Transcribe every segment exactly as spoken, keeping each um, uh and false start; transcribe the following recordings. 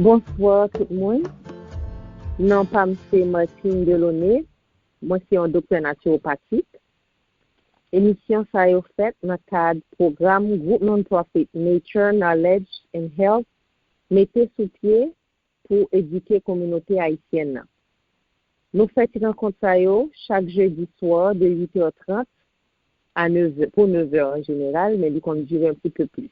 Bonswa tout moun. Non pa m se Martine Delaunay. Mwen se yon doktè natiwopatik. Emisyon sa yo fèt nan kad pwogram gwoup non-profit Nature, Knowledge and Health mete sou pye pou edike kominote ayisyèn nan. Nou fè ti rankont sa yo chak jedi swa de uit è trant a nèf è, pou nèf è an jeneral, men li konn dire yon ti pe plis.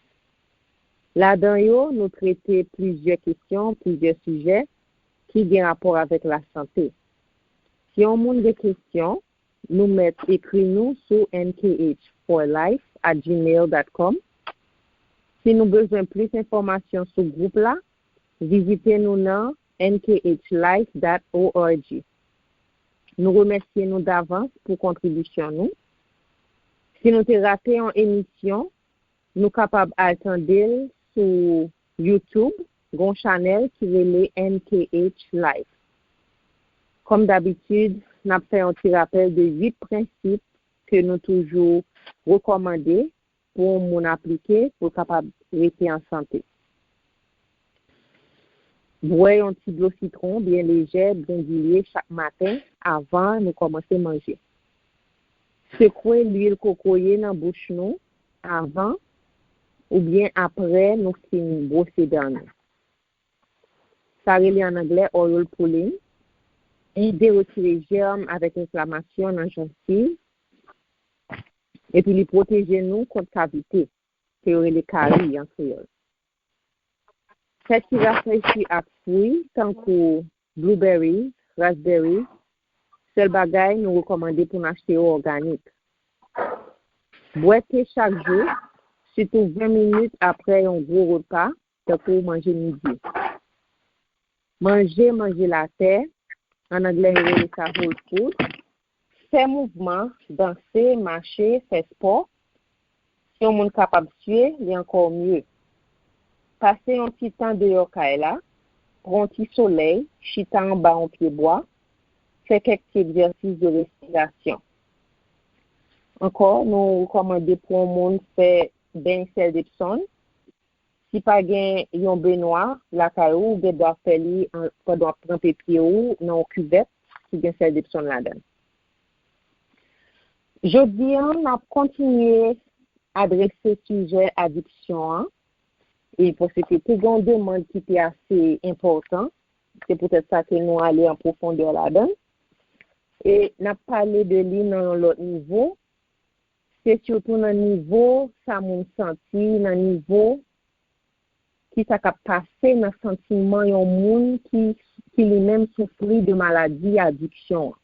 Ladan yo, nou trete plizyè kesyon, plizyè sijè ki gen rapò avèk lasante. Si yon moun gen kesyon, nou mèt ekri nou sou N K H for life at gmail dot com. Si nou bezwen plis enfòmasyon sou gwoup la, vizite nou nan N K H life dot org. Nou remèsye nou davans pou kontribisyon nou. Si nou te rate yon emisyon, nou kapab al tande l sou YouTube, gen yon chanèl ki rele N K H Life. Kòm dabitid, n ap fè yon ti rapèl de uit prensip ke nou toujou rekòmande pou yon moun aplike pou l kapab rete an sante. Bwè yon ti dlo sitwon byen lejè, byen dilye chak maten avan nou kòmanse manje. Sekwe lwil kokoye nan bouch nou avan oubyen apre nou fin bwose dan nou. Sa rele an anglè oil pulling. Ede retire jèm avèk enflamasyon nan jansiv. Epi li pwoteje nou kont kavite, ke yo rele kari an kreyòl. Fè ti rafrechi ak fwi tankou blueberries, raspberries. Sèl bagay nou rekòmande pou n achte yo òganik. Bwè te chak jou, sitou ven minit apre yon gwo repa, tankou manje midi. Manje, manje latè, an anglè yo rele sa whole food. Fè mouvman, danse, mache, fè spò. Si yon moun kapab sye, li ankò mye. Pase yon ti tan deyò kay la, pran yon ti solèy, chita anba yon pyebwa, fè kèk ti egzèsis de respirasyon. Ankò, nou rekòmande pou yon moun fè beny sèl Depsonn. Si pa gen yon benwa lakay ou, ou gen dwa fè li an- pandan w ap tranpe pye w nan yon kivèt ki gen sèl Depsonn ladan l. Jodi a, n ap kontinye adrese sijè adiksyon an, e paske te gen yon demann ki te ase enpòtan, se poutèt sa ke nou ale an pwofondè ladan l. E n ap pale de li nan yon lòt nivo, se sitou nan nivo sa moun santi, nan nivo kisa k ap pase nan santiman yon moun ki, ki li menm soufri de maladi adiksyon an.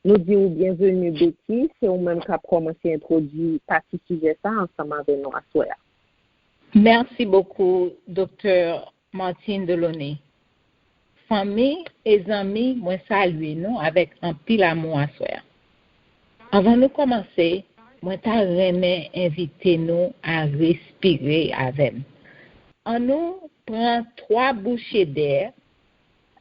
Nou di w byenveni, Betty, se ou menm k ap kòmanse entwodui pati sijè sa a ansanm avè nou aswè a. Mèsi bokou, Doktè Martine Delaunay. Fanmi e zanmi, mwen salye nou avèk anpil amou aswè a. Anvan nou kòmanse, mwen ta renmen envite nou a respire avè m. Annou pran twa bouche dè.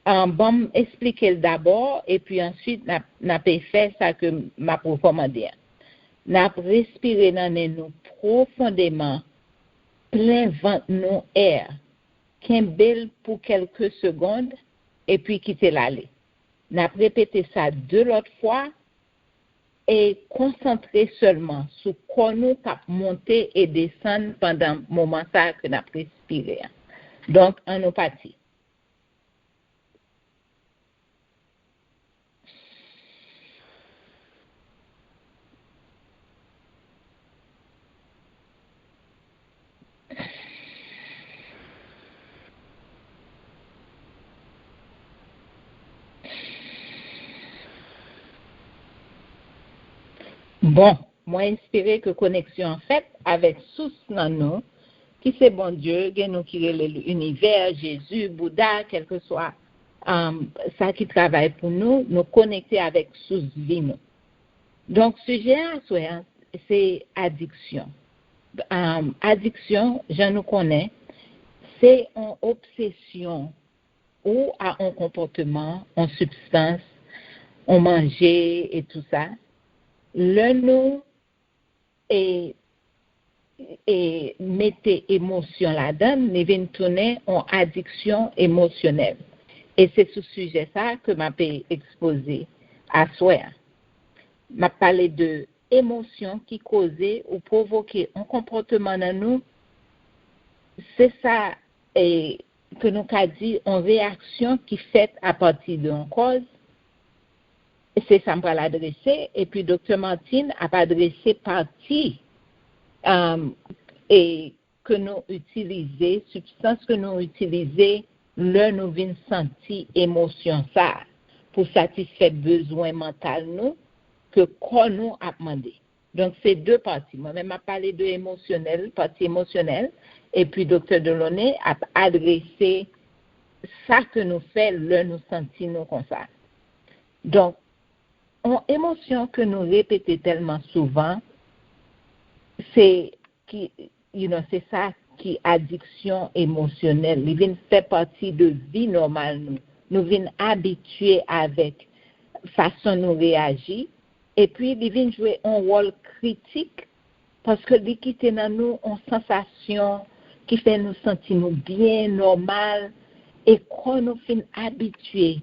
An, ban m esplike l dabò, epi answit n ap, n ap fè sa ke m ap rekòmande a. N ap respire nan nen nou pwofondeman, plen vant nou è. Kenbe l pou kèlke segonn, epi kite l ale. N ap repete sa de lòt fwa e konsantre sèlman sou kò nou k ap monte e desann pandan moman sa a ke n ap respire a. Donk, ann nou pati. Bon, mwen espere ke koneksyon an fèt avèk sous nan nou, ki se Bondye, gen nou ki rele l inivè, Jezi, Bouda, kèlkeswa um, sa ki travay pou nou, nou konekte avèk sous vi nou. Donk, sijè a aswè a, se adiksyon. Um, adiksyon, jan nou konnen, se yon obsesyon ou a yon konpòteman, yon sibstans, yon manje e tou sa. Lè nou e e mete emosyon ladan l, li vin tounen yon adiksyon emosyonèl. E se sou sijè sa a ke m ap ekspoze aswè a. M ap pale de emosyon ki koze ou pwovoke yon konpòtman nan nou. Se sa e, ke nou ka di yon reyaksyon ki fèt apati de yon kòz. Se sa m pral adrese, epi Doktè Martin ap adrese pati um, e ke nou itilize, sibstans ke nou itilize lè nou vin santi emosyon sa a pou satisfè bezwen mantal nou ke kò nou ap mande. Donk, se de pati. Mwen menm, m ap pale de emosyonèl, pati emosyonèl, epi Doktè Delaunay ap adrese sa ke nou fè lè nou santi nou konsa. Donk, yon emosyon ke nou repete tèlman souvan, se ki, you know, se sa ki adiksyon emosyonèl. Li vin fè pati de vi nòmal nou. Nou vin abitye avèk fason nou reyaji, epi li vin jwe yon wòl kritik paske li kite nan nou yon sansasyon ki fè nou santi nou byen, nòmal, e kò nou fin abitye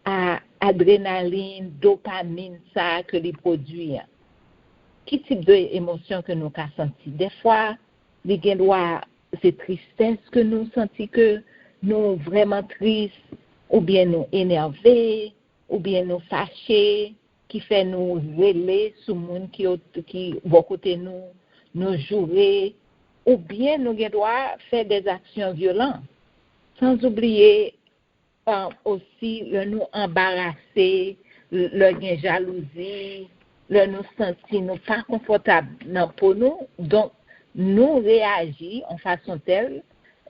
a adrenalin, dopamin sa a ke li pwodui an. Ki tip de emosyon ke nou ka santi? Dèfwa, li gen dwa se tristès ke nou santi ke nou vrèman tris, oubyen nou enève, oubyen nou fache, ki fè nou rele sou moun ki, ki bò kote nou, nou joure, oubyen nou gen dwa fè dèzaksyon vyolan. Sanzoubliye, osi, lè nou anbarase, lè gen jalouzi, lè nou santi nou pa konfòtab nan po nou, donk nou reyaji yon fason tèl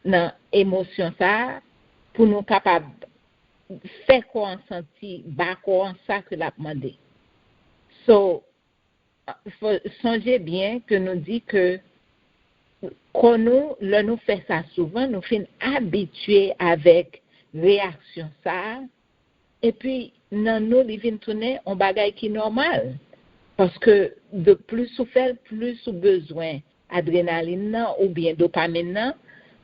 nan emosyon sa a pou nou kapab fè kò an santi, ba kò an sa ke l ap mande. So, sonje byen ke nou di ke kò nou, lè nou fè sa souvan, nou fin abitye avèk reyaksyon sa a, epi nan nou, li vin tounen yon bagay ki nòmal. Paske de plis ou fè l, plis ou bezwen adrenalin nan oubyen dopamin nan,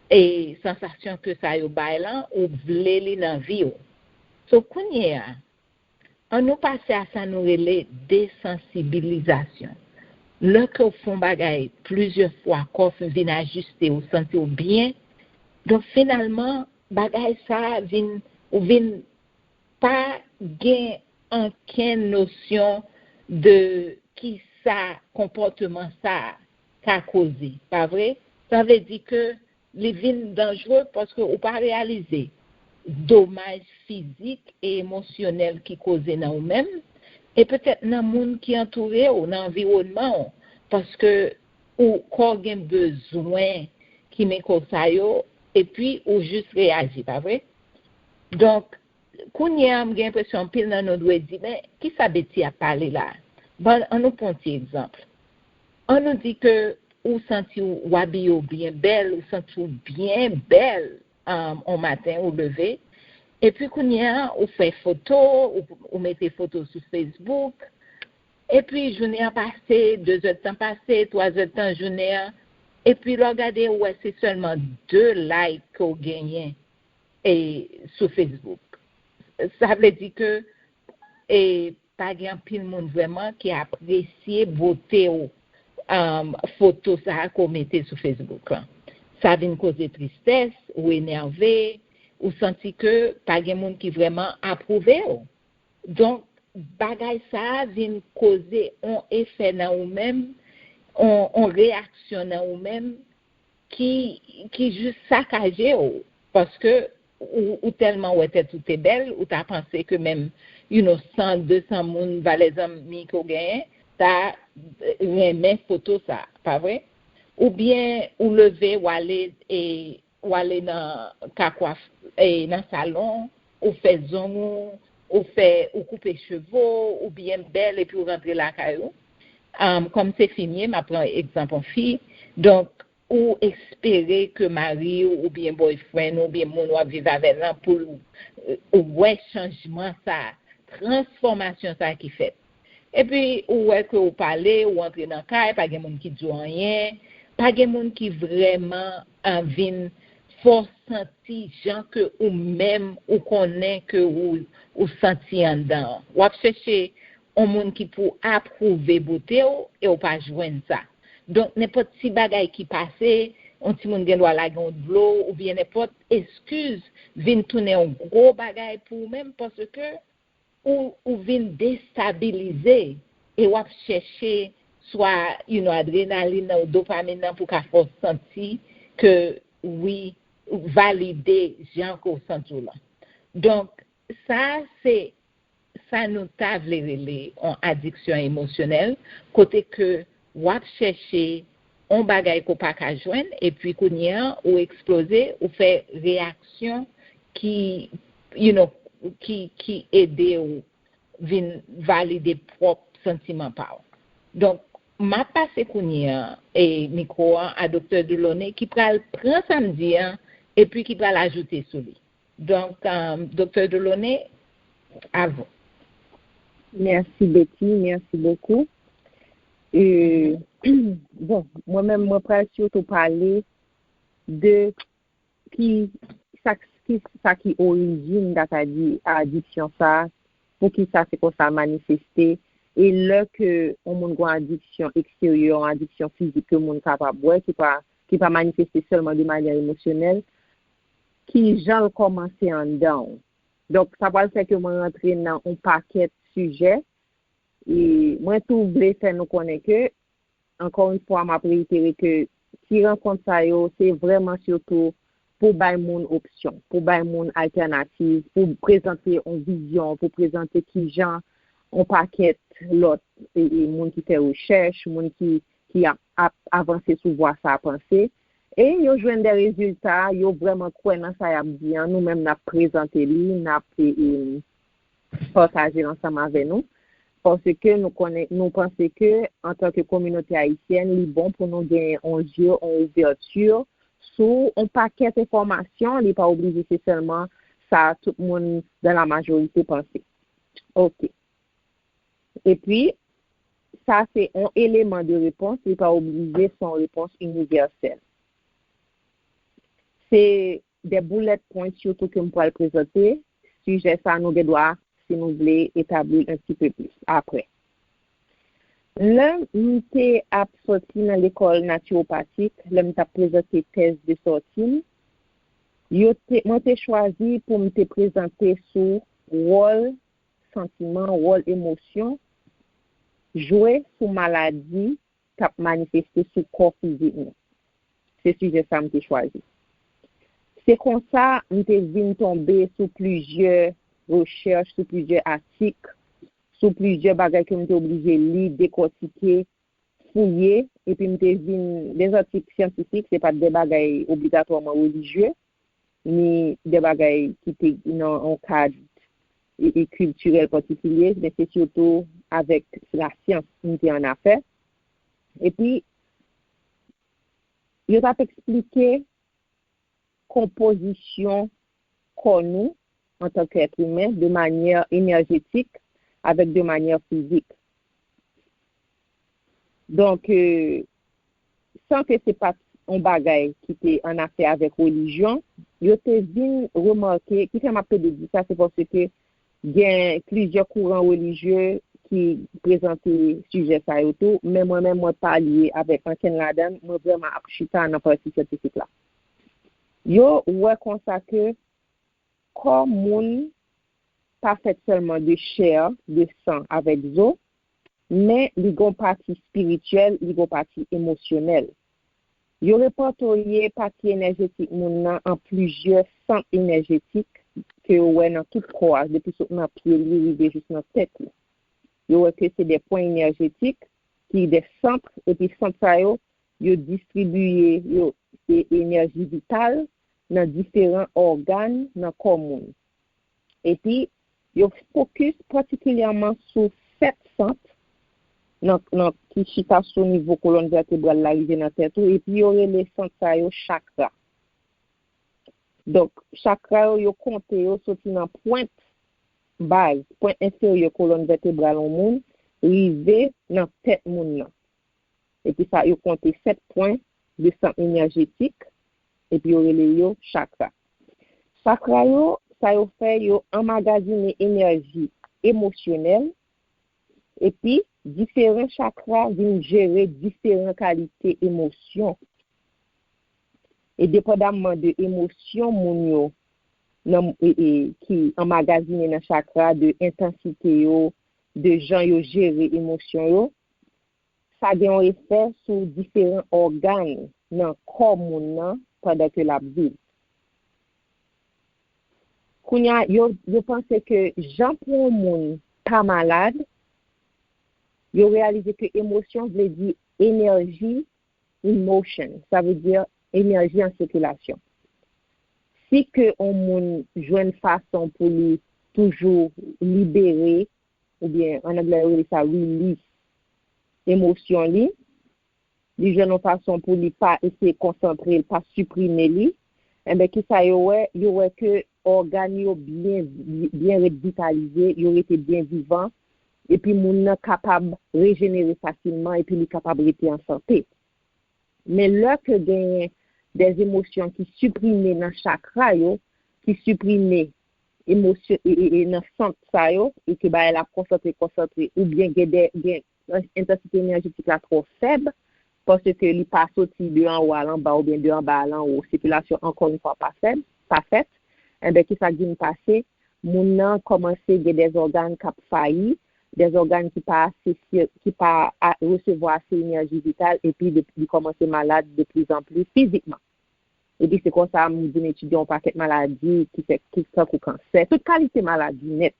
e sansasyon ke sa yo bay lan, ou vle li nan vi w. So, kounye a, an nou pase a sa nou rele desansibilizasyon. Lè ke w fè yon bagay plizyè fwa, kò w vin ajiste, ou santi w byen, donk finalman, bagay sa a vin, ou vin pa gen ankenn nosyon de kisa konpòtman sa a ka koze, pa vre? Sa vle di ke li vin danjre paske ou pa reyalize domaj fizik e emosyonèl ki koze nan ou menm, e petèt nan moun ki antoure w, nan anviwònman w, paske ou kò gen bezwen kimiko sa yo, epi ou jis reyaji, pa vre? Donk, kounye a, m gen enpresyon anpil nan nou dwe di, men, kisa Betty ap pale la? Ban, an nou pran yon ti egzanp. An nou di ke ou santi w abiye w byen bèl, ou santi w byen bèl, um, on maten, ou leve, epi kounye a, ou fè foto, ou, ou mete foto sou Facebook, epi jounen an pase, de zè tan pase, twa zè tan jounen an, epi lè w gade, ou wè se sèlman de like ke w genyen e, sou Facebook. Sa vle di ke e, pa gen anpil moun vrèman ki apresye bote w, um, foto sa a ke w mete sou Facebook lan. Sa vin koze tristès, ou enève, ou santi ke pa gen moun ki vrèman apwouve w. Donk, bagay sa a vin koze yon efè nan ou menm, yon, yon reyaksyon nan ou menm ki, ki jis sakaje w, paske ou, ou tèlman wè tèt ou te bèl, ou ta panse ke menm, you know, san, de san moun, valè zanmi ke w genyen, ta renmen foto sa, pa vre? Oubyen ou leve, w ale, e, w ale nan ka kwaf, e, nan salon, ou fè zong ou, ou fè, ou koupe cheve w, ou byen bèl, epi w rantre lakay ou. Um, kòm se fi m ye, m ap pran egzanp yon fi. Donk, ou espere ke mari w oubyen boyfriend ou oubyen moun w ap viv avè l lan pou l, e, wè chanjman sa, transfòmasyon sa ki fèt. Epi ou wè ke ou pale, ou antre nan kay, pa gen moun ki di w anyen, pa gen moun ki vrèman uh, vin fè w santi jan ke ou menm ou konnen ke ou, ou santi anndan. W ap chèche yon moun ki pou apwouve bote w e w pa jwenn sa. Donk, nenpòt ti bagay ki pase, yon timoun gen dwa lage yon dlo oubyen nenpòt eskiz vin tounen yon gwo bagay pou ou menm paske ou, ou vin destabilize e w ap chèche swa you know, adrenalin nan ou dopamin nan pou ka fè w santi ke wi, valide jan ke w santi w lan. Donk, sa se sa nou ta vle rele yon adiksyon emosyonèl, kote ke w ap chèche yon bagay ke w pa ka jwenn, epi kounye a, ou eksploze, ou fè reyaksyon ki, you know, ki, ki ede w vin valide pwòp santiman pa w. Donk, m ap pase kounye a e mikwo a a Doktè Delaunay ki pral pran sa m di a epi ki pral ajoute sou li. Donk, um, Doktè Delaunay, a vous. Merci Betty, merci beaucoup. Euh, bon, mwen menm mwen pral sitou pale de ki sa ki sa ki orijin ta ka di adiksyon sa, pou ki sa se konsa manifeste, e lè ke yon moun gen adiksyon eksteryè, yon adiksyon fizik ke moun kapab wè, ki pa ki pa manifeste sèlman de manyè emosyonèl, ki jan l kòmanse anndan w. Donk, sa pral fè ke mwen rantre nan yon pakèt sijè, e mwen tou vle fè nou konnen ke, ankò yon fwa, m ap reitere ke ti rankont sa yo, se vrèman sitou pou bay moun opsyon, pou bay moun altènativ, pou prezante yon vizyon, pou prezante ki jan yon pakèt lòt e, e moun ki fè rechèch, moun ki, ki ap, ap avanse sou vwa sa a panse. E yo jwenn de rezilta, yo vrèman kwè nan sa y ap di an, nou menm n ap prezante li, n ap e, e, pataje l ansanm avè nou. Paske nou konnen, nou panse ke antanke kominote ayisyèn, li bon pou nou gen yon zye, yon ouvèti sou yon pakèt enfòmasyon, li pa oblije se sèlman sa tout moun dan la majorite panse. Ok. Epi, sa se yon eleman de repons, li pa oblije se yon repons inivèsèl. Se de bullet points sitou ke m pral prezante, sijè sa nou gen dwa, si nou vle, etabli l un petit peu plus apre. Lè m te ap sòti nan lekòl natiwopatik, lè m t ap prezante tèz de sòti m, yo te, mwen te chwazi pou m te prezante sou wòl santiman, wòl emosyon jwe sou maladi k ap manifeste sou kò fizik nou. Se sijè sa m te chwazi. Se konsa m te vin tonbe sou plizyè rechèch, sou plizyè atik, sou plizyè bagay ke m te oblije li, dekòtike, fouye, epi m te vin, de atik syantifik, se pa t de bagay obligatwaman relijye, ni de bagay ki te nan yon kad e, e kiltirèl patikilye, men se sitou avèk lasyans m te annafè. Epi, yo t ap eksplike konpozisyon kò nou antanke èt imen de manyè enèjetik avèk de manyè fizik. Donk, euh, san ke se pa t yon bagay ki te an afè avèk relijyon, yo te vin remake, ki fè m ap pede di sa, se paske gen plizyè kouran relijye ki prezante sijè sa yo tou, men mwen menm mwen pa lye avèk ankenn ladan l, mwen vrèman ap chita nan pati syantifik la. Yo wè konsa ke kò moun pa fèt sèlman de chè, de san avèk zo, men li gen yon pati espirityèl, li gen yon pati emosyonèl. Yo repòtoye pati enèjetik moun nan an plizyè sant enèjetik ke yo wè nan tout kò a, depi sot nan pye li rive jis nan tèt li. Yo wè ke se de pwen enèjetik ki de sant, epi sant sa yo, yo distribiye yo e enèji vital nan diferan ògàn nan kò moun. Epi, yo fokis patikilyèman sou sèt sant nan, nan, ki chita sou nivo kolòn vètebral la rive nan tèt ou, epi yo rele sant sa yo chakra. Donk, chakra yo, yo konte yo soti nan pwent baz, pwen enferyè kolòn vètebral yon moun, rive nan tèt moun nan. Epi sa, yo konte sèt pwen de sant enèjetik, epi yo rele yo chakra. Chakra yo, sa yo fè, yo anmagazine enèji emosyonèl, epi diferan chakra vin jere diferan kalite emosyon. E depandamman de emosyon moun yo nan, e, e, ki anmagazine nan chakra, de entansite yo, de jan yo jere emosyon yo, sa gen yon efè sou diferan ògàn nan kò moun nan pandan ke l ap viv. Kounye a, yo, yo panse ke jan pou yon moun pa malad, yo reyalize ke emosyon vle di enèji, emotion, sa vle di enèji an sikilasyon. Si ke yon moun jwenn fason pou li toujou libere, oubyen an anglè yo rele sa release, emosyon li, li jwenn yon fason pou li pa eseye konsantre l, pa siprime li, enben, kisa yo wè? Yo wè ke ògàn yo byen, byen ret vitalize, yo rete byen vivan, epi moun nan kapab rejenere fasilman, epi li kapab rete an sante. Men lè ke genyen de emosyon ki siprime nan chakra yo, ki siprime emosyon e, e, e nan sant sa yo, e ke bagay la konsantre, konsantre, oubyen gen de, gen entansite enèjetik la twò fèb, paske li pa soti de anwo al anba oubyen de anba al anwo, sikilasyon ankò yon fwa pa fèb, pa fèt, enben, kisa k vin pase? Moun nan kòmanse gen de ògàn k ap fayi, de ògàn ki pa ase, ki pa a, resevwa ase enèji vital, epi de, li kòmanse malad de pli zan pli fizikman. Epi se konsa m vin etidye yon pakèt maladi ki fè, ki tankou kansè, tout kalite maladi nèt.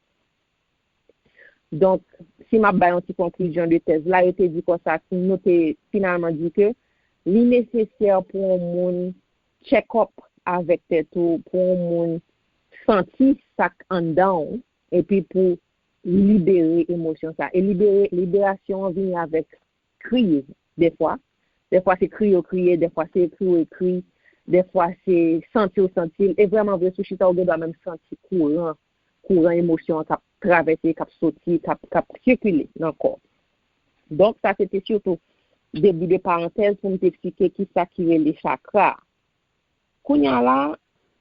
Donk, si m ap bay yon ti konklizyon de tèz la, yo te di konsa, nou te finalman di ke li nesesè pou yon moun check up avèk tèt ou, pou yon moun santi sa k anndan w, epi pou libere emosyon sa. E libere, liberasyon an vini avèk kriye, dèfwa. Dèfwa se kriye w kriye, dèfwa se ekri w ekri, dèfwa se santi w santi l. E vrèman vre, si w chita, ou gen dwa menm santi kouran, kouran emosyon an k ap travèse, k ap soti, k ap, k ap sikile nan kò w. Donk, sa se te sitou debi de parantèz pou m te eksplike kisa ki rele chakra. Kounye a la,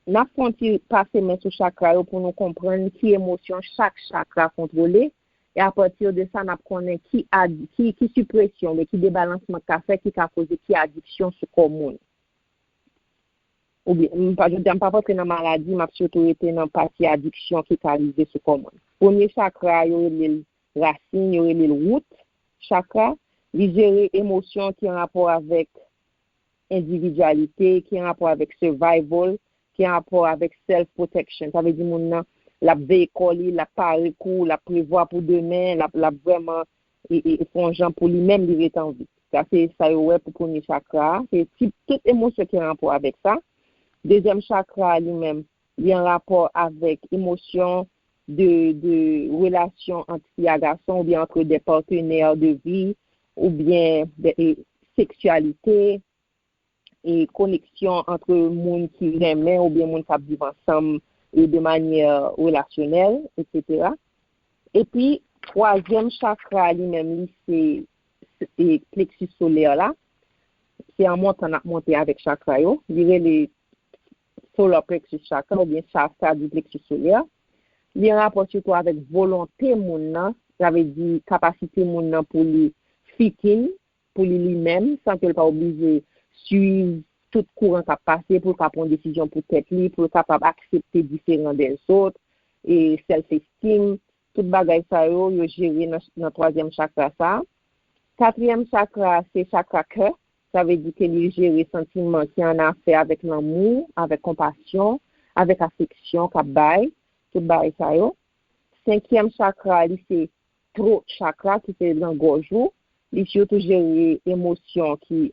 n ap fè yon ti pase men sou chakra yo pou nou konprann ki emosyon chak chakra kontwole, e apati de sa, n ap konnen ki ad, ki, ki sipresyon, oubyen ki debalansman k ka fè, ki ka koze ki adiksyon sou kò moun. Oubyen, m pa, jodi a, m p ap rantre nan maladi, m ap sitou rete nan pati adiksyon ki ka rive sou kò moun. Premye chakra, yo rele l rasin, yo rele l wout chakra. Li jere emosyon ki an rapò avèk endividyalite, ki an rapò avèk survival, ki an rapò avèk self protection. Sa vle di moun nan, l ap veye kò li, l ap pare kou, l ap prevwa pou demen, l ap, l ap vrèman e, e, e fè yon jan pou li menm li ret an vi. Sa se sa yo wè pou premye chakra a. Se ti, tout emosyon ki an rapò avèk sa. Dezyèm chakra a li menm, li an rapò avèk emosyon de, de relasyon ant fi a gason oubyen ant de patenè de vi oubyen de, e, seksyalite e koneksyon ant moun ki renmen oubyen moun k ap viv ansanm e de manyè relasyonèl, etsetera. Epi, twazyèm chakra li menm, li se, se pleksis solè la. Se an montan n ap monte avèk chakra yo. Li rele solar plexus chakra oubyen sa, sa di pleksis solè. Li an rapò sitou avèk volonte moun nan, sa vle di kapasite moun nan pou li fit in, pou li li menm, san ke l pa oblije swiv tout kouran k ap pase, pou l ka pran desizyon pou tèt li, pou l kapab aksepte diferan dèzòt, e self esteem, tout bagay sa yo, yo jere nan, nan twazyèm chakra sa. Katriyèm chakra, se chakra kè, sa vle di ke li jere santiman ki an afè avèk lanmou, avèk konpasyon, avèk afeksyon k ap bay, tout bagay sa yo. Senkyèm chakra, li se throat chakra, ki se nan gòj ou. Li sitou jere emosyon ki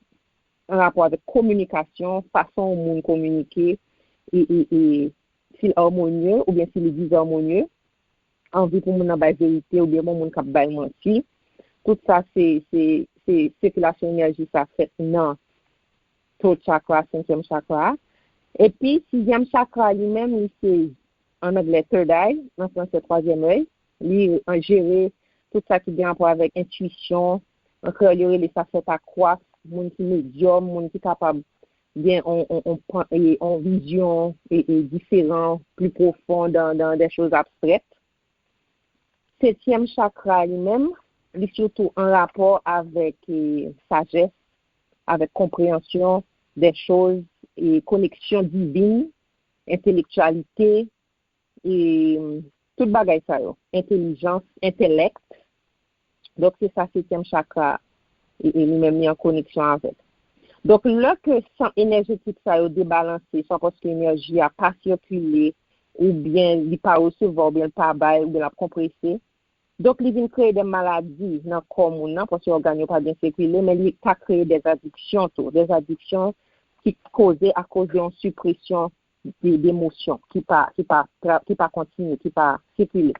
an rapò avèk kominikasyon, fason yon moun kominike, e, e, e si l amonye oubyen si li dizarmonye, anvi pou moun nan bay verite oubyen yon moun k ap bay manti. Tout sa se, se, se sikilasyon enèji sa fèt nan throat chakra, senkyèm chakra a. Epi, sizyèm chakra li menm, li se an anglè third eye, an fransè troisième œil. Li an jere tout sa ki gen rapò avèk entwisyon. An kreyòl, yo rele sa fèt a kwaf, moun ki medyòm, moun ki kapab gen on, on, on, on vizyon e, e diferan, pli pwofon dan, dan de choz abstrèt. Setyèm chakra li menm, li sitou an rapò avèk e, sajès, avèk konpreyansyon de choz, e koneksyon divin, entelektyalite, e tout bagay sa yo, entelijans, entèlèk. Donk, se sa setyèm chakra, e, e li menm li an koneksyon avèk. Donk, lè ke sant enèjetik sa yo debalanse, swa paske enèji a pa sikile, oubyen li pa resevwa, oubyen li pa bay, oubyen l ap konprese. Donk, li vin kreye de maladi nan kò moun nan, paske ògàn yo pa byen sikile, men li ka kreye de adiksyon tou, de adiksyon ki koze akoz de yon sipresyon de, de emosyon ki pa, ki pa, ki pa kontinye, ki pa sikile.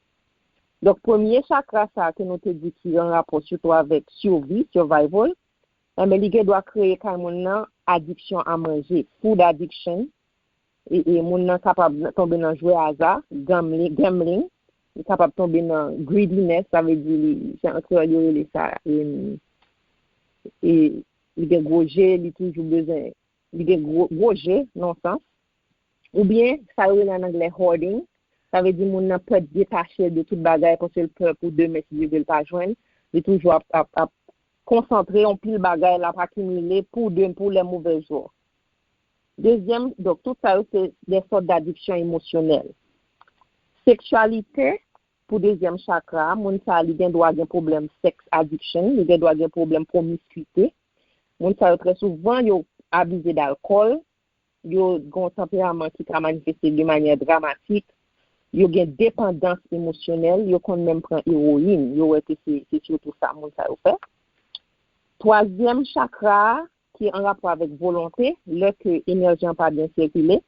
Donk, premye chakra sa ke nou te di ki an rapò sitou avèk sivi, survival, enben, li gen dwa kreye kay moun nan adiksyon a manje, food addiction, e, e moun nan kapab tonbe nan jwe aza, gambling, gambling, li kapab tonbe nan greediness, sa vle di li, se an kreyòl yo rele sa, e, e, li gen gwo je, li toujou bezwen, li gen gwo, gwo je, nan sans. Oubyen, sa yo rele an anglè hoarding, sa vle di moun nan pè detache de tout bagay, paske l pè pou demen, si Dye vle, l pa jwenn, li toujou ap, ap, ap konsantre yon pil bagay, l ap akimile pou de, pou lè movè jou. Dezyèm, donk, tout sa yo se de sòt dadiksyon emosyonèl. Seksyalite, pou dezyèm chakra, moun sa a, li gen dwa gen pwoblèm sex addiction, li gen dwa gen pwoblèm pwomiskite. Moun sa yo, trè souvan, yo abize d alkòl, yo gen yon tanperaman ki ka manifeste de manyè dramatik, yo gen depandans emosyonèl, yo konn menm pran ewoyin, yo wè ke se, se sitou sa moun sa yo fè. Twazyèm chakra a, ki an rapò avèk volonte, lè ke enèji an pa byen sikile,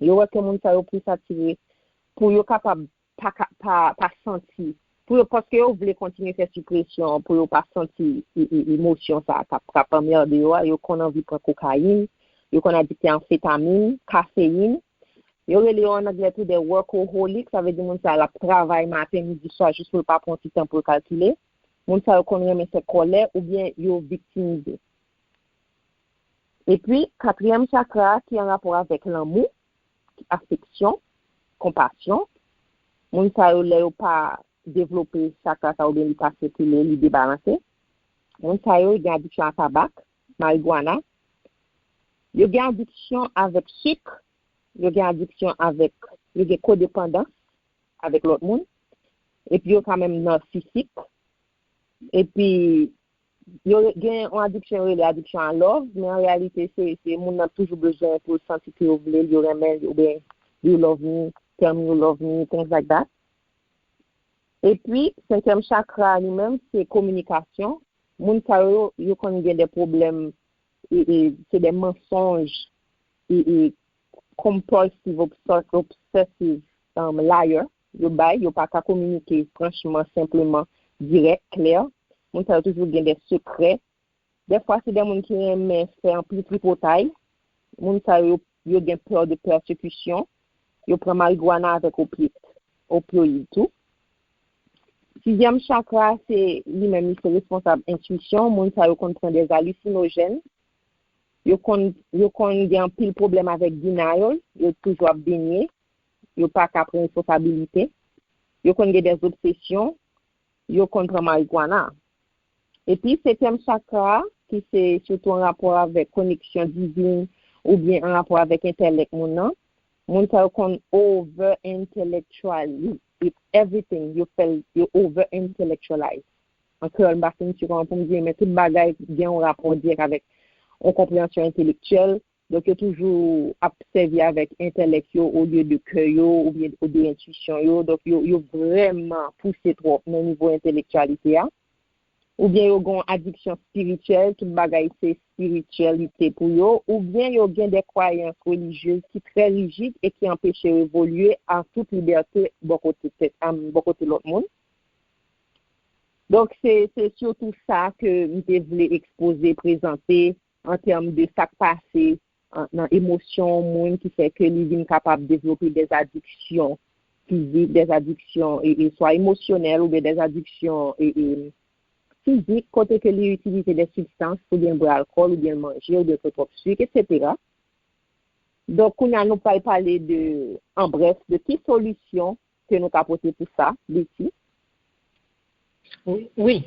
yo wè ke moun sa yo plis atire pou yo kapab pa, ka- pa, pa santi, pou yo, paske yo vle kontinye fè sipresyon, pou yo pa santi e- e- emosyon sa k ap, k ap anmède yo a, yo konn anvi pran kokayin, yo konn adikte a anfetamin, kafeyin. Yo rele yo an anglè tou de workaholic, sa vle di moun sa l ap travay maten, midi, swa, jis pou l pa pran ti tan pou l kalkile. Moun sa yo konn renmen fè kòlè oubyen yo viktimize. Epi, katriyèm chakra a ki an rapò avèk lanmou, afeksyon, konpasyon. Moun sa yo, lè yo pa devlope chakra sa oubyen li pa sikile, li debalanse. Moun sa yo gen adiksyon a tabak, marigwana. Yo gen adiksyon avèk sik, yo gen adiksyon avèk, yo gen kodepandans avèk lòt moun. Epi yo ka menm narsisik. Epi yo gen yon adiksyon yo rele adiksyon a love, men an reyalite se, se moun nan toujou bezwen pou l santi ke yo vle l, yo renmen l, oubyen you love me, tell me you love me, things like that. Epi, senkyèm chakra li menm, se kominikasyon. Moun sa yo, yo konn gen de pwoblèm, e, e, se de mansonj, e, e, compulsive, obs- obsessive, um, liar. Yo bay, yo pa ka kominike franchman, senpleman, dirèk, klè. Moun sa yo toujou gen de sekrè. Dèfwa, se de moun ki renmen fè anpil tripotay. Moun sa yo, yo gen pè de pèsekisyon. Yo pran marigwana avèk opyid, opioid tou. Sizyèm chakra, se li menm, li se responsab entwisyon. Moun sa yo konn pran de alisinojèn. Yo konn, yo konn gen anpil pwoblèm avèk denial. Yo toujou ap denye. Yo pa ka pran responsabilite. Yo konn gen de obsesyon. Yo konn pran marigwana. Epi, setyèm chakra, ki se sitou an rapò avèk koneksyon divin oubyen an rapò avèk entèlèk moun nan, moun sa yo konn over intellectual everything, yo fè l, yo over intellectualize. An kreyòl, m pa fin si kòman pou m di, men tout bagay gen yon rapò dirèk avèk yon konpreyansyon entelektyèl. Donk, yo toujou ap sèvi avèk entèlèk yo olye de kè yo oubyen de entwisyon yo. Donk, yo, yo vrèman pouse twòp nan nivo entelektyalite a. Oubyen yo gen yon adiksyon espirityèl, tout bagay se espirityalite pou yo, oubyen yo gen de kwayans relijyez ki trè rijid e ki anpeche yo evolye an tout libète bò kote tèt, am, bò kote lòt moun. Donk, se, se sitou sa ke m te vle ekspoze, prezante, an tèm de sa k pase an, nan emosyon yon moun ki fè ke li vin kapab devlope de adiksyon fizik, de adiksyon e, e swa emosyonèl oubyen de adiksyon e, e, fizik, kote ke li itilize de sibstans, oubyen l bwè alkòl, oubyen l manje, oubyen l twò twòp sik, etsetera. Donk, kounye a, nou pral pale de, an brèf, de ki solisyon ke nou ka pote pou sa, Betty. Wi, wi.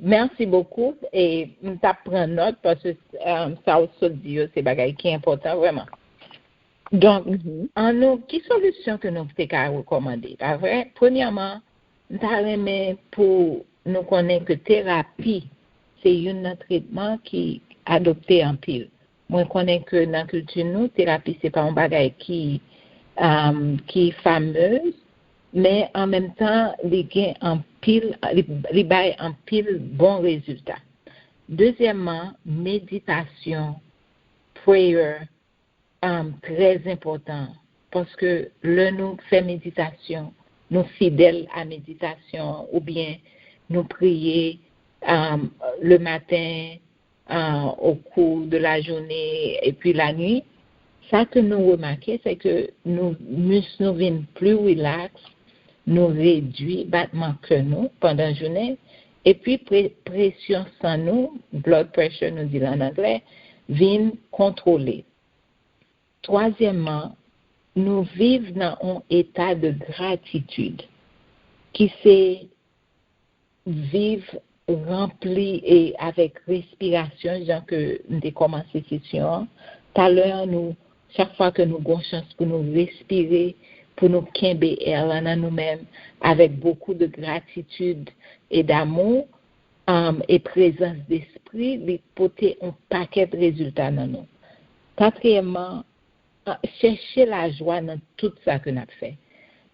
Merci beaucoup. E m t ap pran nòt paske um, sa w sot di yo se bagay ki enpòtan vrèman. Donk, mm -hmm. An nou, ki solisyon ke nou te ka rekòmande? Pa vre? Premyèman, m ta renmen pou nou konnen ke terapi se youn nan tretman ki adopte anpil. Mwen konnen ke nan kilti nou, terapi se pa yon bagay ki, um, ki famez, men an menm tan, li gen anpil, li, li bay anpil bon rezilta. Dezyèmman, meditasyon, prayer, um, trè enpòtan. Paske lè nou fè meditasyon, nou fidèl a meditasyon, oubyen nou priye um, le maten, uh, au cours de la journée et puis la nuit, sa ke nou remake, se ke nou, mis nou vin pli rilaks, nou redui batman kè nou pandan jounen, epi pre, presyon san nou, blood pressure nou di l an anglè, vin kontwole. Twazyèmman, nou viv nan yon eta de gratitid ki se viv ranpli e avèk respirasyon, jan ke m te kòmanse sesyon an. Talè an, nou, chak fwa ke nou gon chans pou nou respire, pou nou kenbe air lan nan nou menm, avèk bokou de gratitid e damou, um, e prezans despri, li pote yon pakèt rezilta nan nou. Katriyèmman, chèche lajwa nan tout sa ke n ap fè.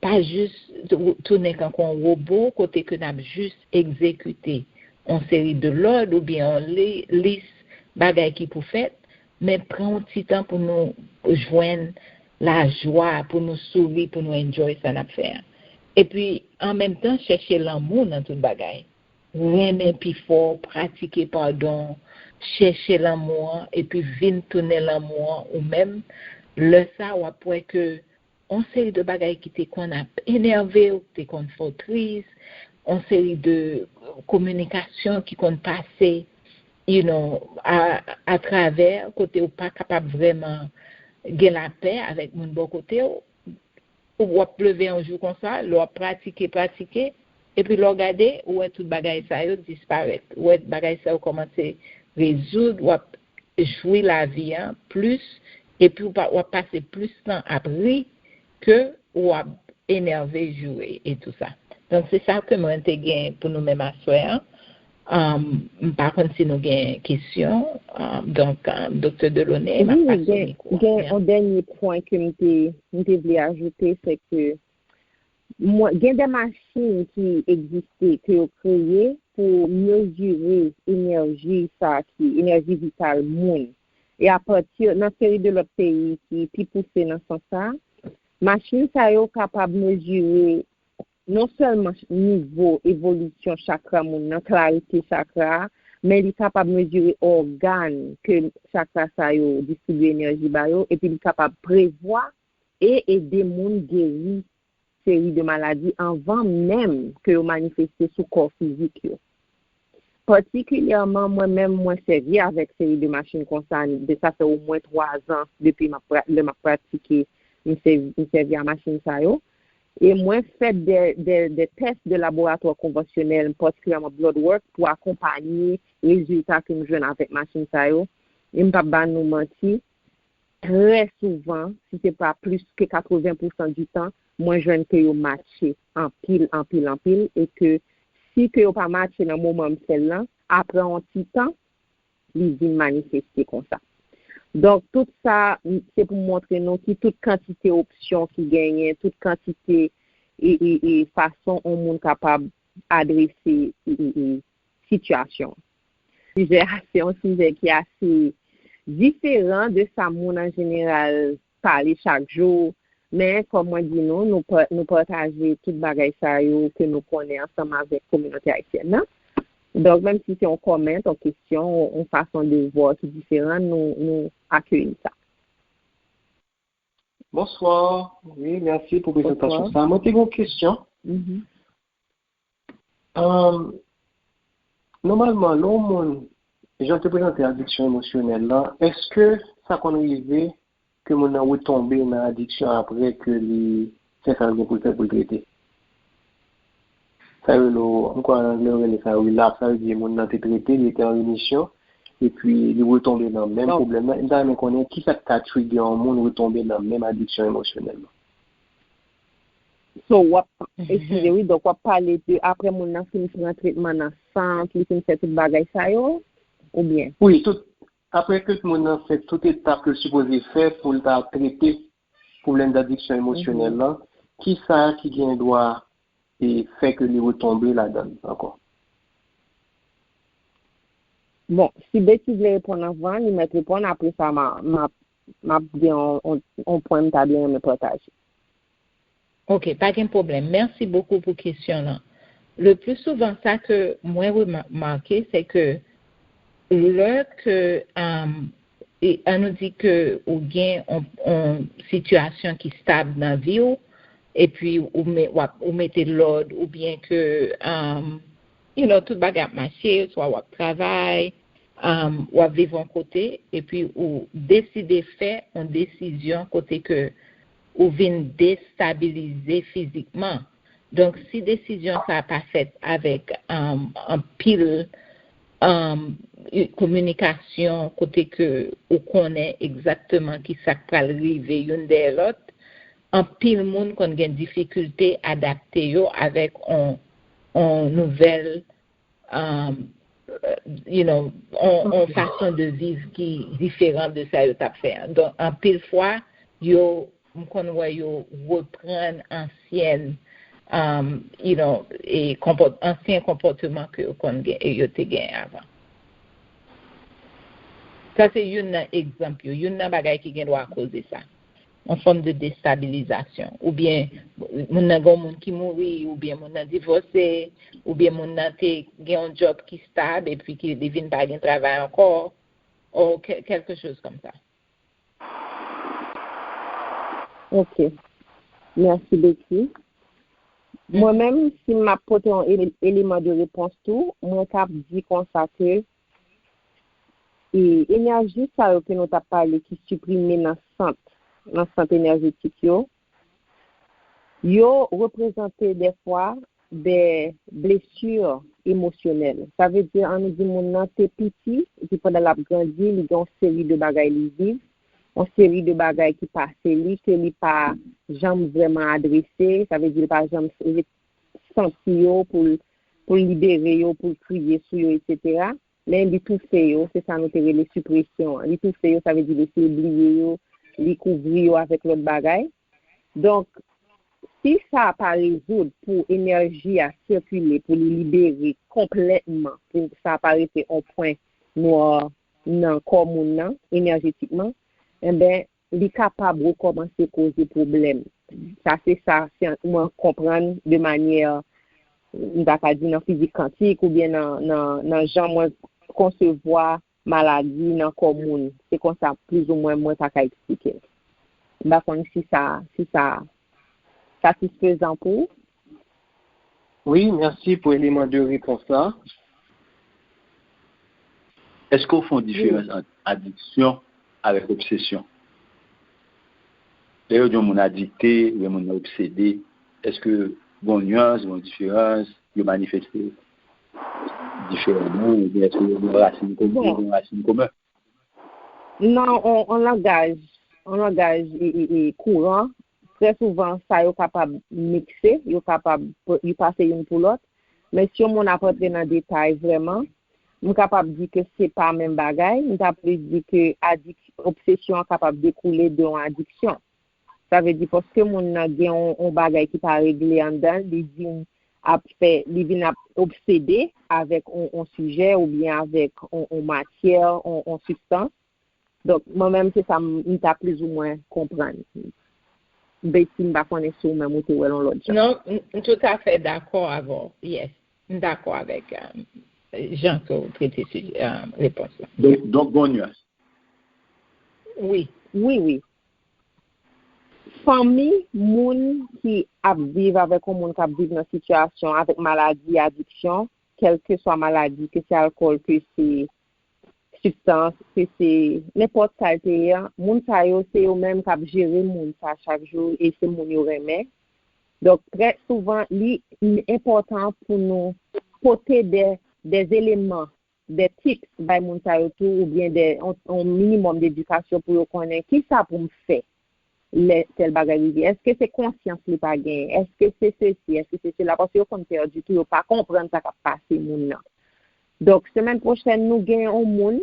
Pa jis tounen kankou yon wobo kote ke n ap jis egzekite yon seri de lòd oubyen yon lis bagay ki pou fèt, men pran yon ti tan pou nou jwenn lajwa, pou nou souri, pou nou enjoy sa n ap fè a. Epi, an menm tan, chèche lanmou nan tout bagay. Renmen pifò, pratike padon, chèche lanmou an, epi vin tounen lanmou an ou menm. Lè sa, w ap wè ke yon seri de bagay ki te konn ap enève w, ki te konn fè w tris, yon seri de kominikasyon ki konn pase, you know, a, atravè, kote w pa kapab vrèman gen lapè avèk moun bò kote w, w ap leve yon jou konsa, lè w ap pratike, pratike, epi lè w gade, ou wè tout bagay sa yo disparèt. Ou wè bagay sa yo kòmanse rezoud, w ap jwi lavi an plis, epi w ap pase plis tan ap ri ke w ap enève, joure e tou sa. Donk, se sa ke mwen te gen pou nou menm aswè an. Um, m pa konn si nou gen kesyon. Um, donk, um, Doktè Delaunay, m ap pase mikwo. Gen yon dènye pwen ke m te, m te vle ajoute, se ke mwen, gen de machin ki egziste, ke yo kreye pou mezire enèji sa ki, enèji vital moun. E apati nan seri de lòt peyi ki pi pouse nan sans sa, machin sa yo kapab mezire non sèlman nivo evolisyon chakra moun nan, klarite chakra a, men li kapab mezire ògàn ke chakra sa yo distribye enèji ba yo, epi li kapab prevwa e ede moun geri seri de maladi anvan menm ke yo manifeste sou kò fizik yo. Patikilyèman, mwen menm, mwen sèvi avèk seri de machin konsa, de sa fè omwen twa zan depi m ap pra, lè m ap pratike, m sèvi, m sèvi a machin sa yo. E mwen fè de, de, de tès de laboratwa konvansyonèl, patikilyèman blood work, pou akonpanye rezilta ke m jwenn avèk machin sa yo. E m p ap ba nou manti, trè souvan, si se pa plis ke katreven pousan di tan, mwen jwenn ke yo matche anpil, anpil, anpil, e ke si ke yo pa matche nan moman m fè l lan, apre yon ti tan, li vin manifeste konsa. Donk, tout sa, se pou montre nou ki tout kantite opsyon ki genyen, tout kantite e, e, e fason yon moun kapab adrese e, e, e sitiyasyon. Sijè a, se yon sijè ki ase diferan de sa moun an jeneral pale chak jou, men kòm mwen di nou, nou, nou pataje tout bagay sa yo ke nou konnen ansanm avèk kominote ayisyèn nan. Donk, menm si se yon kòmant, yon kesyon, yon fason de vwa ki diferan, nou, nou akeyi sa. Bonswa. Wi, mèsi pou prezantasyon sa. Mwen te gen yon kesyon. Mm -hmm. Um, Nòmalman, lè yon moun, jan w te prezante adiksyon emosyonèl lan, èske sa konn rive ke moun nan retonbe nan adiksyon apre ke li fè sa l gen pou l fè pou l trete? Sa yo rele, m kwè an anglè yo rele sa relapse, sa vle di moun nan te trete, li te an remisyon, epi li retonbe nan menm pwoblèm nan. E m ta renmen konnen ki sa k ka trigger yon moun retonbe nan menm adiksyon emosyonèl lan. So, w ap, eskize wi, donk w ap pale de apre moun nan fin pran tretman nan sant, li fin fè tout bagay sa yo, oubyen? Wi, tout, apre ke moun nan fè tout etap ke l sipoze fè pou l ta trete pwoblèm adiksyon emosyonèl lan, ki sa ki gen dwa e fè ke li retonbe ladan l ankò? Bon, si Betty vle reponn anvan, li mèt reponn, apre sa m a, m ap, m ap gen yon, yon, yon pwen m ta byen renmen pataje. Ok, pa gen pwoblèm. Mèsi bokou pou kesyon lan. Le plus souvent, sa ke mwen remake, se ke lè ke, um, e, an nou di ke ou gen yon, yon sitiyasyon ki stab nan vi w, epi ou, me, w ap, ou mete lòd, oubyen ke, um, you know, tout bagay ap mache, swa w ap travay, um, w ap viv yon kote, epi ou deside fè yon desizyon kote ke ou vin destabilize fizikman. Donk, si desizyon sa pa fèt avèk, um, anpil, um, kominikasyon, kote ke ou konnen egzakteman ki sa k pral rive youn dèyè lòt, anpil moun konn gen difikilte adapte yo avèk on, on nouvèl, um, you know, on, on fason de viv ki diferan de sa yo t ap fè an. Donk, anpil fwa, yo, m konn wè yo reprann ansyen, um, you know, e konpòt, ansyen konpòteman ke yo konn gen, yo te gen avan. Sa se youn nan egzanp yo, youn nan bagay ki gen dwa koze sa. Yon fòm de destabilizasyon. Oubyen moun nan gen yon moun ki mouri, oubyen moun nan divòse, oubyen moun nan te gen yon djòb ki stab epi ki li vin pa gen travay ankò, ou kèlke choz kòm sa. Ok. Mèsi Betty. Mwen menm, si m ap pote yon eleman de repons tou, mwen t ap di konsa ke e enèji sa yo ke nou t ap pale ki siprime nan sant, nan sant enèjetik yo, yo reprezante dèfwa de blesi emosyonèl. Sa vle di, an nou di moun nan te piti, epi pandan l ap grandi, li gen yon seri de bagay li viv, yon seri de bagay ki pase li, ke li pa janm vrèman adrese, sa vle di, li pa janm santi yo pou l, pou l libere yo, pou l kriye sou yo, etsetera. Men li toufe yo, se sa nou te rele sipresyon an. Li toufe yo, sa vle di li eseye bliye yo, li kouvri yo avèk lòt bagay. Donk, si sa pa rezoud pou enèji a sikile, pou li libere konplètman, pou sa pa rete yon pwen nwa nan kò moun nan, enèjetikman, enben, li kapab rekòmanse koze pwoblèm. Sa se sa, se mwen konprann de manyè, m ta ka di nan fizik kantik oubyen nan, nan, nan jan mwen konsevwa maladi nan kò moun. Se konsa plizoumwen mwen ta ka eksplike l. M pa konn si sa, si sa satisfezan pou ou. Wi, mèsi pou eleman de repons la. Èske w fè yon diferans ant adiksyon avèk obsesyon? Lè yo di yon moun adikte, oubyen moun nan obsede, èske gen yon nyans, gen yon diferans, yo manifeste diferaman, oubyen èske yo gen yon rasin komen, yo gen yon rasin komen? Nan yon, yon langaj, yon langaj e, e, e, kouran, trè souvan sa yo kapab mikse, yo kapab, yo pase youn pou lòt. Men si yon moun ap rantre nan detay vrèman, m kapab di ke se pa menm bagay. M ta plis di ke adik, obsesyon an kapab dekoule de yon adiksyon. Sa vle di paske moun nan gen yon, yon bagay ki pa regle anndan l, li vin ap fè, li vin ap obsede avèk yon, yon sijè oubyen avèk yon, yon matyè, yon, yon sibstans. Donk, mwen menm, se sa m, m ta plizoumwen konprann. Betty, m pa konnen si ou menm ou te wè l yon lòt jan. Non, m, m toutafè dakò avè w. Yes. M dakò avèk, um, jan ke w trete sijè, um, repons lan. Donk, donk, gen yon nyans. Wi. Wi, wi. Fanmi moun ki ap viv avèk yon moun k ap viv nan sitiyasyon avèk maladi, adiksyon, kèlkeswa maladi, ke se alkòl, ke se sibstans, ke se nenpòt sa l te ye a, moun sa yo, se yo menm k ap jere moun sa chak jou e se moun yo renmen. Donk, trè souvan, li enpòtan pou nou pote de, de eleman, de tips bay moun sa yo tou, oubyen de, on, on minimòm de edikasyon pou yo konnen ki sa pou m fè lè tèl bagay rive. Èske se konsyans li pa genyen? Èske se sesi? Èske se sela? Paske yo konn pèdi tou, yo pa konprann sa k ap pase moun nan. Donk, semèn pwochèn, nou gen yon moun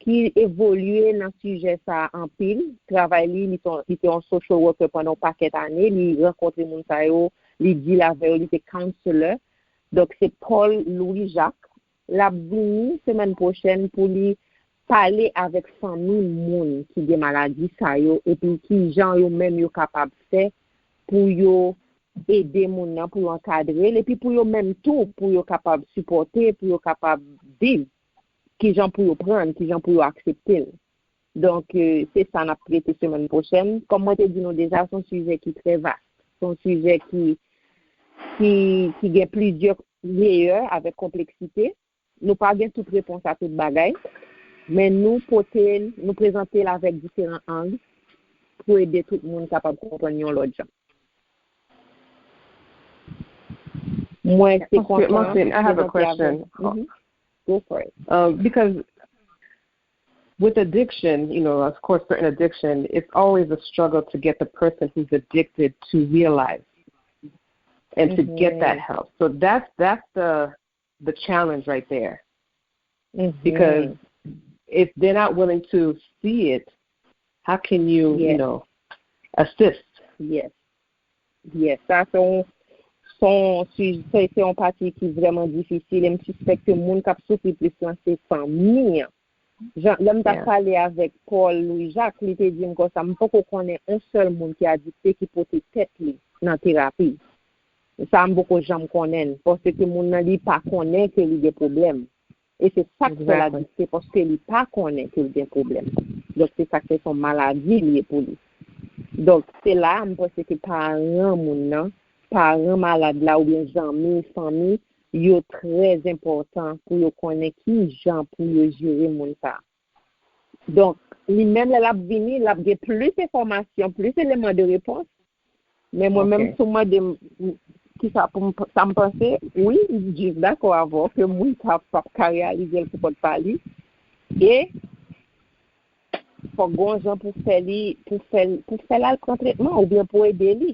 ki evolye nan sijè sa a anpil. Travay li, li te, li te yon social worker pandan yon pakèt ane, li rankontre moun sa yo, li deal avè yo, li te counselor. Donk, se Paul Louis Jacques. L ap vini semèn pwochèn pou li pale avèk fanmi moun ki gen maladi sa yo, epi kijan yo menm yo kapab fè pou yo ede moun nan, pou yo ankadre l, epi pou yo menm tou, pou yo kapab sipòte, pou yo kapab viv, kijan pou yo pran l, kijan pou yo aksepte l. Donk, eh, se sa n ap trete semèn pwochèn. Kòm mwen te di nou deja, se yon sijè ki trè vas. Se yon sijè ki, ki, ki gen plizyè leyè avèk konpleksite. Nou pa gen tout repons a tout bagay, men nou pote l, nou prezante l avèk diferan ang pou ede tout moun kapab konprann yon lòt jan. Mwen se kontan prezante avèk. Mhm. Go for it. Um, because with addiction, you know, of course, certain addiction, it's always a struggle to get the person who's addicted to realize and to get that help. So that's that's the the challenge right there. Because if they're not willing to see it, how can you, you know, assist? Yes. Yes. Sa se yon, se yon, se, se yon pati ki vrèman difisil e m sispèk ke moun k ap soufri plis lan se fanmi an. Jan, lè m t ap pale avèk Paul Louis Jacques, li te di m konsa, m poko konnen yon sèl moun ki adikte ki pote tèt li nan terapi. Sa a m poko janm konnen l, paske moun nan li pa konnen ke li gen pwoblèm. E se sa k fè l adikte, paske li pa konnen ke l gen pwoblèm. Donk, se sa k fè se yon maladi li ye pou li. Donk, se la a m panse ke paran moun nan, paran malad la oubyen zanmi, fanmi, yo trè enpòtan pou yo konnen kijan pou yo jere moun sa a. Donk, li menm lè l ap vini, l ap gen plis enfòmasyon, plis eleman de repons. Men mwen menm, si w mande m kisa pou m, sa m panse, wi, m jis dakò avè w ke moun sa p ap ka reyalize l pou kont pa li. E fòk gen yon jan pou fè li, pou fè l, pou fè l al pran tretman oubyen pou ede li.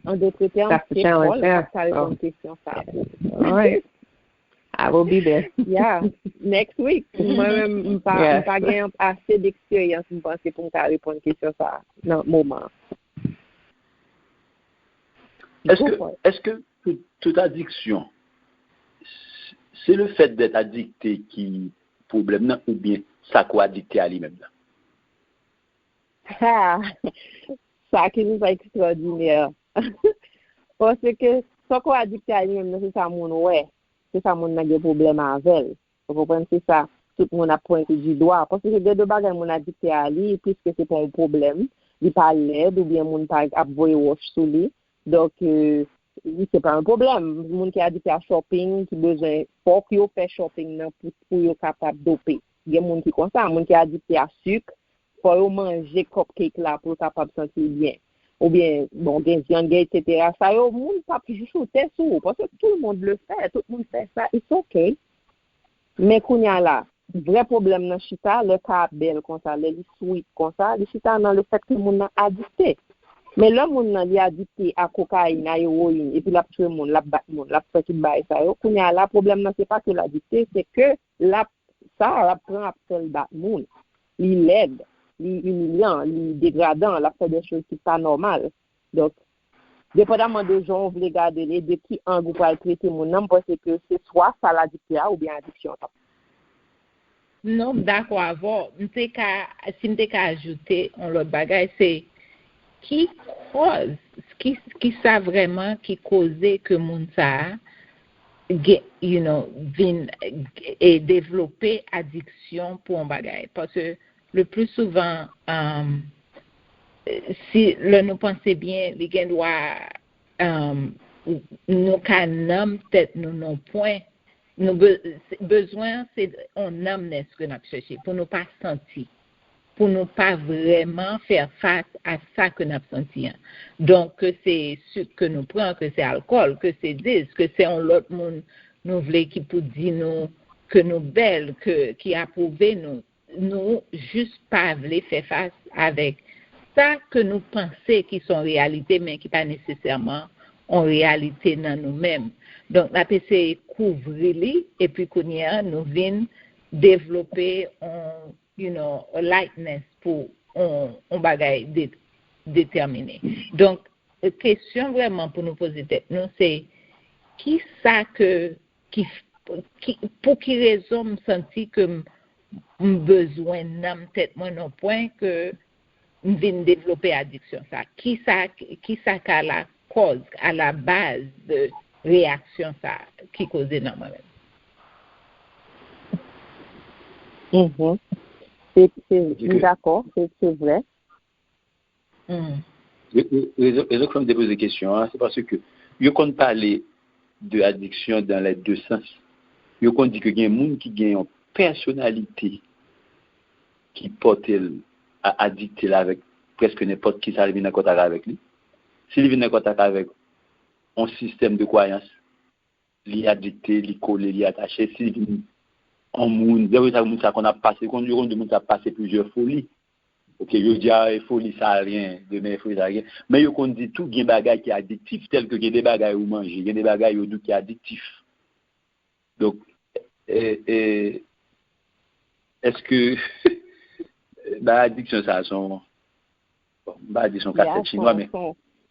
An dòt tèm, se Paul k ap ka reponn kesyon sa a pou ou. I will be there. Yeah, next week. Mwen menm, m pa, m pa gen ase d'eksperyans, m panse, pou m ka reponn kesyon sa a nan moman an. Èske, èske tout, tout adiksyon, se le fèt d'être adikte ki pwoblèm nan, oubyen sa k adikte a li menm nan? Ha! Sa ki nou pa ekstwòdinè. Paske sa k adikte a li menm nan, se sa moun wè. Se sa moun nan gen pwoblèm avè l. Ou konprann? Se sa tout moun ap pwente di dwa. Paske gen de bagay moun adikte a li, piske se pa yon pwoblèm, li pa lèd oubyen moun pa ap voye wòch sou li. Donk, eh, se pa yon pwoblèm. Moun ki adikte a shopping, ki bezwen, fòk yo fè shopping nan pou, pou yo kapab dope. Gen moun ki konsa, moun ki adikte a sik, fò yo manje cupcake la pou yo kapab santi yo byen. Oubyen, bon, gen vyann, gen etsetera. Sa yo, moun p ap choute sou ou, paske tout le monde le fait, tout moun fè sa, it's okay. Men kounye a la, vrè pwoblèm nan chita, lè ka a bèl konsa, lè li sweet konsa, li chita nan le fèt ke moun nan adikte. Men lè moun nan li adikte a kokayin, a ewoyin, epi l ap tchwe moun, l ap bat moun, l ap fè tout bagay sa yo, kounye a la, pwoblèm nan se pa ke l adikte, se ke l ap, sa l ap pran ap fè l bat moun. Li lèd, li imilyan, li degradan, l ap fè de choz ki pa nòmal. Donk, depandaman de jan w vle gade l e de ki ang ou pral trete moun nan, m panse ke se swa sa l adikte a oubyen adiksyon an t ap. Non, m dakò avè w. M te ka, si m te ka ajoute yon lòt bagay, se ki kòz, ki, ki sa vrèman ki koze ke moun sa a gen, you know, vin e devlope adiksyon pou yon bagay. Paske le pli souvan, um, si lè nou panse byen, li gen dwa, um, nou ka nanm tèt nou nan yon pwen Nou be- se- bezwen an se yon nanm nèske n ap chèche pou nou pa santi, pou nou pa vrèman fè fas a sa ke n ap santi an. Donk, ke se sik ke nou pran, ke se alkòl, ke se dis, ke se yon lòt moun nou vle ki pou di nou ke nou bèl, ke, ki apwouve nou, nou jis pa vle fè fas avèk sa ke nou panse ki se yon reyalite, men ki pa nesesèman yon reyalite nan nou menm. Donk, n ap eseye kouvri li, epi kounye a, nou vin devlope yon, you know, a lightness pou yon, yon bagay de, detèmine. Donk, kesyon vrèman pou nou poze tèt nou, se ki sa ke, ki, ki, pou ki rezon m santi ke m, m bezwen nanm tèt mwen nan pwen ke m vin devlope adiksyon sa? Ki sa, ki sa ka la kòz, a la baz de reyaksyon sa ki koze nan mwen menm? Mhm. Se, se, m dakò, se, se vre. Hmm. Rezon, rezon k fè m te poze kesyon an, se paske yo konn pale de adiksyon dans les deux sens. Yo konn di ke gen moun ki gen yon pèsonalite ki pote l a adikte l avèk prèske nenpòt ki sa li vin an kontak avèk li. Si li vin an kontak avèk yon sistèm de kwayans, li adikte, li kole, li atache. Si li vin yon moun, lè sa moun sa konn ap pase, konn yo konn di moun sa ap pase plizyè foli. Ok, yo di a e foli sa l gen, demen e foli sa l gen. Men yo konn di tou gen bagay ki adiktif, tèl ke gen de bagay ou manje, gen de bagay yo di w ki adiktif. Donk, e, e, èske ba adiksyon sa son, bon, m pa di son kasèt chinwa, men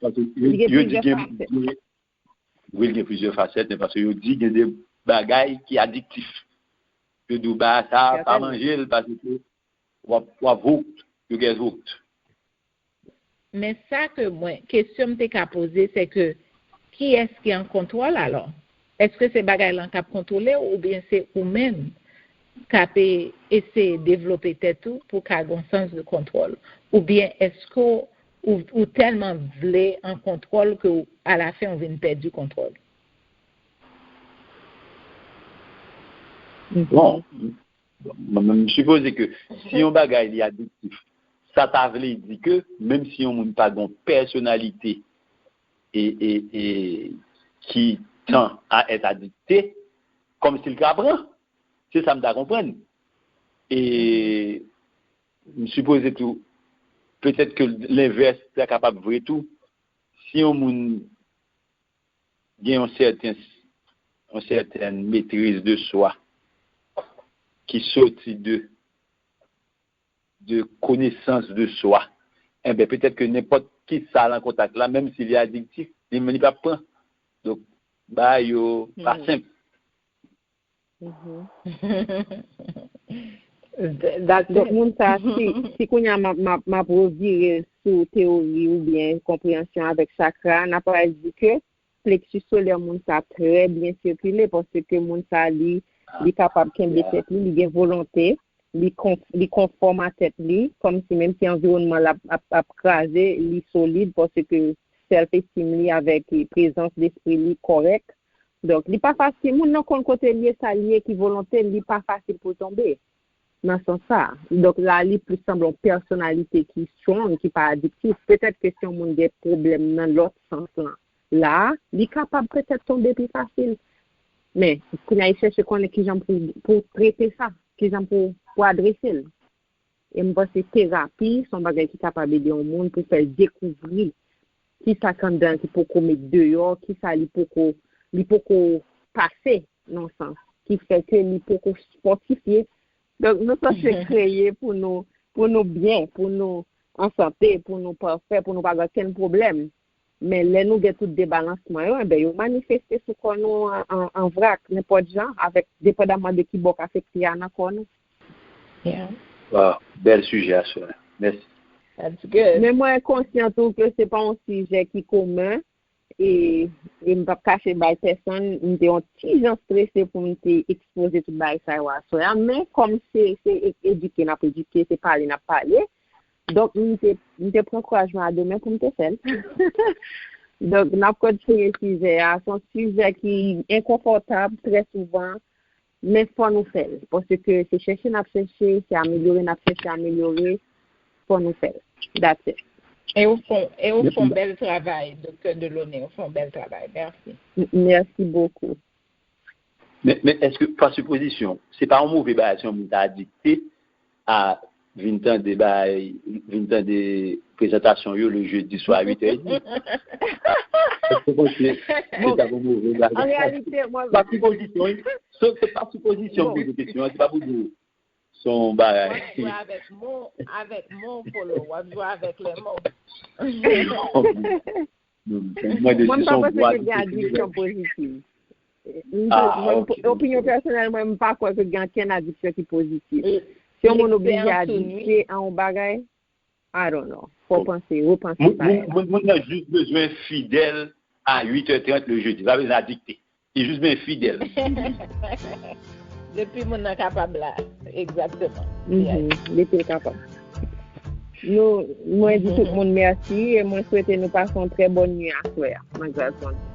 yo di gen, wi, l gen plizyè fasèt, men paske yo di gen de bagay ki adiktif. Yo di w ba sa, pa manje l, paske w ap, w ap hooked, you get hooked. Men sa ke mwen, kesyon m te ka poze, se ke kiyès ki an kontwòl alò? Èske se bagay lan k ap kontwole w oubyen se ou menm k ap eseye devlope tèt ou pou w ka gen yon sans de kontwòl? Oubyen èske w, ou tèlman vle an kontwòl ke w, alafen w vin pèdi kontwòl? Bon, mwen menm, m sipoze ke si yon bagay li adiktif, sa ta vle di ke menm si yon moun pa gen yon pèsonalite e, e, e, ki tend à être adikte, kòmsi l ka pran. Se sa m ta konprann. E m sipoze tou, petèt ke lenvès ta kapab vre tou. Si yon moun gen yon sèten, yon sètèn metriz de swa ki soti de, de konesans de swa, enben, petèt ke nenpòt ki sa l an kontak la, menm si li adiktif, li menm li p ap pran. Donk, bagay yo pa senp. Donk, moun sa, si, si kounye a m ap, m ap, m ap revire sou teyori oubyen konpreyansyon avèk chakra, n ap pral di ke pleksis solè moun sa trè byen sikile, paske moun sa, li, li kapab kenbe tèt li, li gen volonte, li, kon, li konfòm a tèt li, kòmsi menm si anviwònman l ap, ap, ap kraze, li solid, paske self esteem li avèk prezans despri li kòrèk. Donk, li pa fasil, moun nan konn kote l ye, sa l ye, ki volonte l, li pa fasil pou l tonbe nan sans sa. Donk, la, li plis sanble yon pèsonalite ki strong, ki pa adiktif. Petèt ke si yon moun gen pwoblèm nan lòt sans lan, la, li kapab petèt tonbe pi fasil. Men, kounye a, li chèche konnen kijan pou, pou trete sa, kijan pou, pou adrese l. E m panse terapi, se yon bagay ki kapab ede yon moun pou fè l dekouvri ki sa k anndan ki poko met deyò, ki sa li poko, li poko pase, nan sans, ki fè ke li poko fòtifye. Donk, nou sanse kreye pou nou, pou nou byen, pou nou an sante, pou nou pafè, pou nou pa gen okenn pwoblèm. Men lè nou gen tout debalansman yo, enben, yo manifeste sou kò nou an, an, an vrak, nenpòt jan, avèk, depandaman de ki bò k afekte a nan kò nou. Wow, bèl sijè aswè. Mèsi. That's good. Men mwen konsyan tou ke se pa yon sijè ki komen, e, e m p ap kache bay pèsonn, m te yon ti jan strese pou m te ekspoze tout bagay sa yo aswè a, men kòm se, se e- edike n ap edike, se pale n ap pale, donk m te, m te pran kouraj mwen a de men pou m te fè l. Donk, n ap kontinye sijè a. Se yon sijè ki enkonfòtab, trè souvan, Men fò nou fè l. Paske se chèche n ap chèche, se amelyore n ap chèche amelyore, fò nou fè l. That's it. E ou fon, e ou fon bèl travay, Doktè Delaunay, ou fon bèl travay. Mèsi. Mèsi bokou. Men, men èske pa sipozisyon, se pa yon move bagay si yon moun ta adikte a vin tande bay, vin tande prezantasyon yo le jedi swa a uit è edmi. Èske ou panse se ta yon move bagay? An reyalite, mwen. Pa sipozisyon, wi. Se pa sipozisyon m poze kesyon an, se pa pou di w se yon bagay. W ap jwe avèk mo, avèk mo, Polo. W ap jwe avèk lè mo. Mwen, m pa panse ke gen adiksyon pozitiv. Opinyon pèsonèl mwen, m pa kwè ke gen ankenn adiksyon ki pozitiv. Si yon moun oblije adikte a yon bagay, I don't know. Fò panse, repanse bagay la. Moun nan jis bezwen fidèl a uit è trant le jedi. Pa bezwen adikte. Li jis bezwen fidèl. Depi moun nan kapab la, egzakteman. Depi l kapab. Nou, mwen di tout moun mèsi e mwen swete nou pase yon trè bòn nwi aswè a. Nan gras Bondye.